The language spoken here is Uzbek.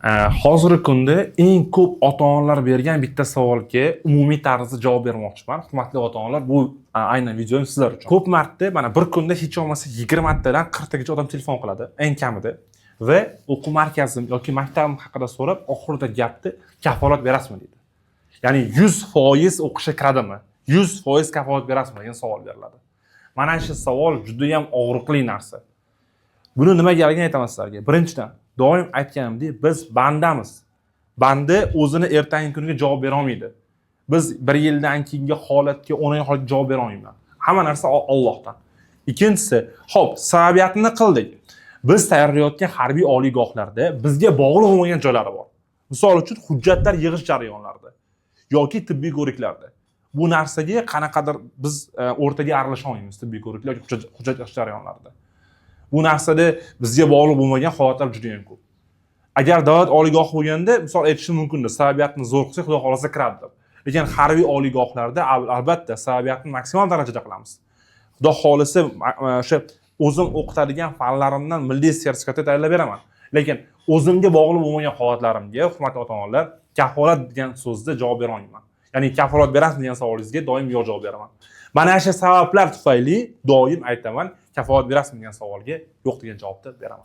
Hozirgi kunda eng ko'p ota-onalar bergan bitta savolga umumiy tarzda javob bermoqchiman. Hurmatli ota-onalar, bu aynan videom sizlar uchun. Ko'p marta mana bir kunda hech bo'lmasa 20 tadan 40 tagacha odam telefon qiladi, eng kamida. Va o'quv markazim yoki maktabim haqida so'rab, oxirida gapni "Kafolat berasizmi?" deydi. Ya'ni 100% o'qishga kiradimi? 100% kafolat berasizmi degan savol beriladi. Mana shu savol juda ham og'riqli narsa. Buni nimagaligini aytaman sizlarga. Birinchidan, doim aytganimdek, biz bandamiz. Banda o'zini ertangi kuniga javob bera olmaydi. Biz bir yildan keyingi holatga, 10 oy holatga javob bera olmayman. Hamma narsa Allohdan. Ikkinchisi, xo'p, sababiyatini qildik. Biz tayyorlayotgan harbiy oliygohlarda bizga bog'liq bo'lmagan joylari bor. Misol uchun, hujjatlar yig'ish jarayonlarida yoki tibbiy ko'riklarda. Bu narsaga qanaqadir biz o'rtaga aralasha olmaymiz tibbiy ko'riklar yoki hujjat yig'ish jarayonlarida. Bu narsada bizga bog'liq bo'lmagan holatlar juda ham ko'p. Agar davlat oliygohi bo'lganda, misol aytishim mumkin, sababiyatni zo'r qilsak, xudo xohlasa kiradi deb. Lekin harbiy oliygohlarda albatta sababiyatni maksimal darajada qilamiz. Xudo xohlasa, o'sha o'zim o'qitadigan fanlarimdan milliy sertifikatga tayyorlab beraman. Lekin o'zimga bog'liq bo'lmagan holatlarimga, hurmatli ota-onalar, kafolat degan so'zda javob bera olmayman. Ya'ni kafolat berasizmi degan savolingizga doim yo'q javob beraman. Mana shu sabablar tufayli doim aytaman, kafolat berasizmi degan savolga yo'q degan javobni beraman.